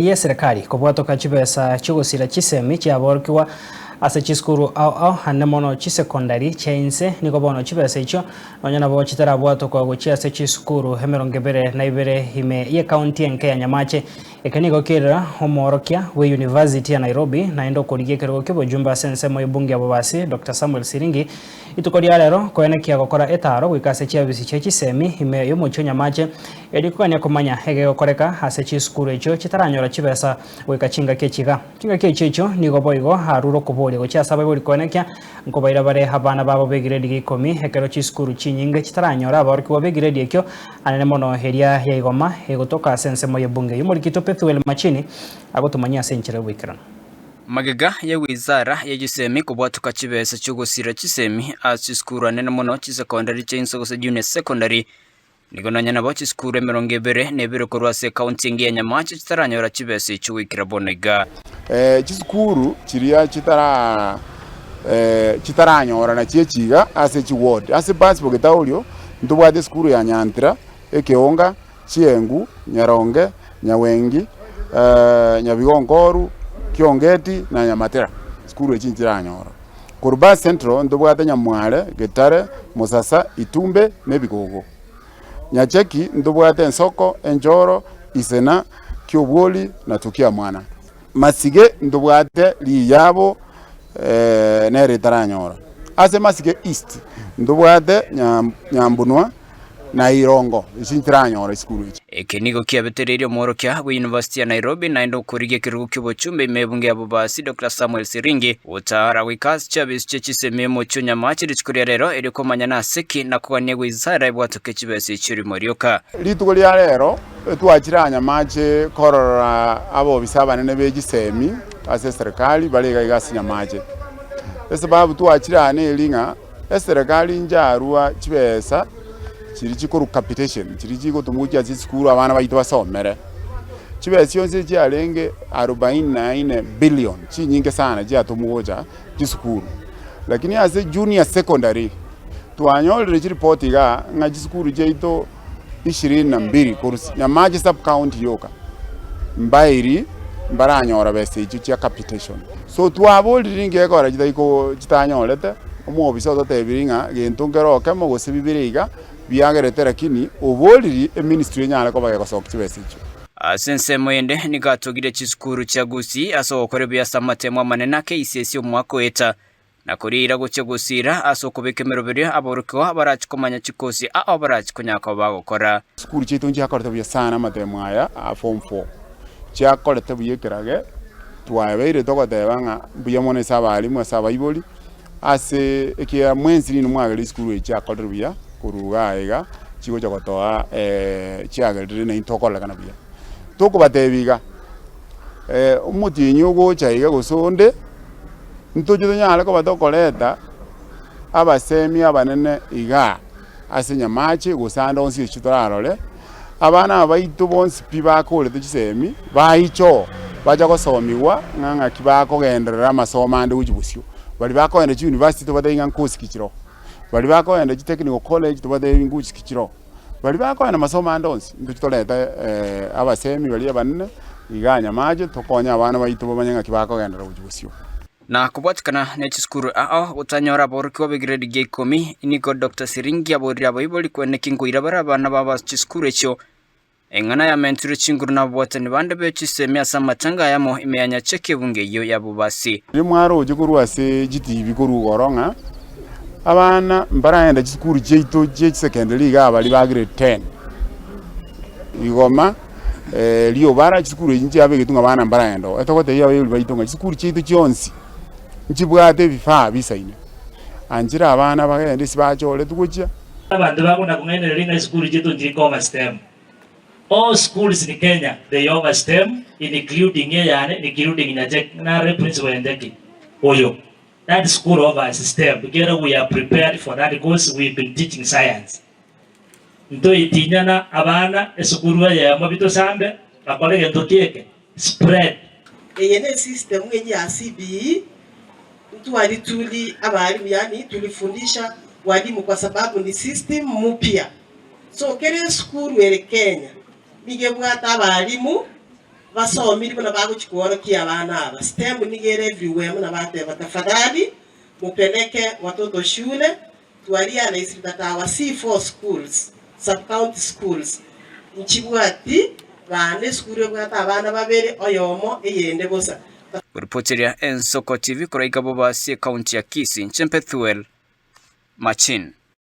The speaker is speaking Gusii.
Y'eserekari kobwatoka chibesa chi'ogosira chisemi chiaborokigwa ase chisukuru ao ao ande mono chisekondari chia inse. Nigo bono chibesa echio nonya nabo chitarabwatokwa gochia ase chisukuru 22 ime y'ekaunti enke ya Nyamache. Eke nigo kerera omoorokia bw'eyunivasiti ya Nairobi naende okorigia ekerogo ki'obojumbe ase ensemo y'ebunge ya Bobasi Doctor Samuel Siringi rituko ria rero koenekia gokora etaaro goika ase chiabisi chie chisemi ime y'omochie o Nyamache Erio kogania komanya egegokoreka ase chisukuru echio chitaranyora chibesa goika chingaki echi iga. Chingaki echio echio nigo boigo arure okoboria gochia ase abaibori koenekia nkobaira bare abana babo b'egiredi gia ikomi ekero chisukuru chinyinge chitaranyora abaorokigwa b'egiredi ekio anene mono eria ya igoma egotoka ase ensemo y'ebunge y'omorikito Pethuel Machini agotomanyia ase enchera y'oboikeranu. Magega ye wizara ye chisemi kobwatoka chibesa chi'ogosira chisemi ase chisukuru anene mono chisekondari chia inse gose junior secondary Nigo nonya nabo chisukuru 22 korwa ase ekaunti engiya ya Nyamache chitaranyora chibesa echio goikera bono iga. Chisukuru chiria chitara chitaranyora nachio echi iga ase chiward. Ase basi Bogetaorio ntobwate esukuru ya Nyantira, Ekeonga, Chiengu, Nyaronge, Nyawengi, Nyabigonkoru, Kiongeti na Nyamatera. Chisukuru echi nchiranyora. Korwa Basi Central ntobwate Nyamware, Getare, Mosasa, Itumbe na Ebigogo. Nyacheki ntobwate Ensoko, Enchoro, Isena, Kiobwori na Tukiamwana. Masige ntobwate Riyabo nere etaranyora. Ase Masige East ntobwate Nyambunwa na Irongo echi ntiranyora esukuru echi. Eke nigo kiabetereirie omworokia bwe University ya Nairobi naende okorigia ekerogo ki'obochumbe ime ebunge ya Bobasi Doctor Samuel Siringi gotaara goika ase chiabisi chie chisemi omochie o Nyamache rituko ria rero erio komanya nase ki na kogania goisara ebwatoke chibesa echio rimo rioka. Rituko ria rero twachire aa Nyamache korora abobisa abanene be chisemi ase eserekari bare iga iga ase Nyamache. Esababu twachire aa neri ng'a Eserekari njarua chibesa chiria chikorwa capitation, chiria chigotomwa gochia ase esukuru abana baito basomere. Chibesa chionsi echiarenge arobaini na ine billion, chinyinge sana chiatomwa gocha chisukuru. Lakini ase junior secondary, twanyorire chiripoti igaa ng'a chisukuru chiaito ishirini na mbiri korwa Nyamache sub county yoka, mbairi mbaranyora besa echio chia capitation. So twaborire ninki gekogera chitari ko chitanyorete, omwofisa ototebirie ng'a gento nkero okemo gose bibere iga, biagerete lakini oboriri eministry enyare koba gegosokia chibesa echio. Ase ensemo ende nigo atogire chisukuru chia Gusii ase ogokora ebuya ase amatemo amanene a KCSE omwaka oeta, Na koriira gochia gosiira ase okobeka emeroberio aborokigwa barache komanya chikosi ao barache konyara koba bagokora. Chisukuru chiaito nchiakorete buya sana amatemo aya a form four, chiakorete buya ekerage twabeire togoteba ng'a mbuya mono ase abalimu ase abaibori ase ekiagera mwensi rinde mwagera esukuru eye chiakorire buya korwa igaa iga chigocha gotoa chiagerire naintwe tokorekana buya. Tokobatebia iga, omotienyi ogocha iga gose onde. Ntoche tonyare koba tokoreta abasemi abanene igaa ase Nyamache gose ande onsi echio torarore, abana aba baito bonsi pi bakorete chisemi, baiche oo, bacha gosomigwa ng'a ng'aki bakogenderera amasomo ande gochia bosio. Baria bakogenda chiuniversity tobatebi ng'a nkosi ki chire oo, baria bakogenda chitechnical college tobatebi nkosi ki chire oo, baria bakogenda masomo ande onsi, ntoche torete abasemi baria abanene igaa Nyamache tokonye abana baito bamanye ng'aki bakogenderera gochia bosio. Na kobwatikana ne chisukuru ao gotanyora aborokigwa b'egrade gia ikomi, nigo Doctor Siringi aborire abaibori kweneki nkoira bare abana babo ase chisukuru echio. Eng'ana yamentirwe chinguru nababwatani bande be chisemi ase amatanga ayamo ime ya Nyacheki ebunge eyio ya Bobasi. Riria mwaroche korwa ase chitibi korwa igoro ng'a abana mbaragende chisukuru chiaito chie chisecondary iga baria ba grade ten, Igoma, Riobara, chisukuru echi nchiabegetwe ng'a abana mbaragende oo. Etogotebia abaibori baito ng'a chisukuru chiaito chionsi nchibwate ebifaa bisaine, anchera abana bagende ase bachoretwe gochia. Abanto bakona kong'ainereria ng'a esukuru chiaito nchiri koma STEM. All schools in Kenya they offer STEM including eyane including Nyacheki nare principal ya Nyacheki oyo. That school offers STEM ekiagera we are prepared for that course we've been teaching science. Ntoitinyana abana esukuru eyemo bitosambe bakore egento kieke spread. Eye ne system enye ya CBE, ntwari tuli abalimu yaani tulifundisha walimu kwa sababu ni system mupya. So kera esukuru ere Kenya nigo ebwate abalimu. Basomiri buna bagochia koorokia abana aba. STEM nigo ere everywhere buna bateba tafadhali mupeleke watoto shule twarealize that our C4 schools, sub county schools nchibwati bana esukuru ebwate abana babere oyomo eyende bosa. Ripoteria Ensoko TV korwa iga Bobasi ekaunti ya Kisii, inche Bethuel Machin.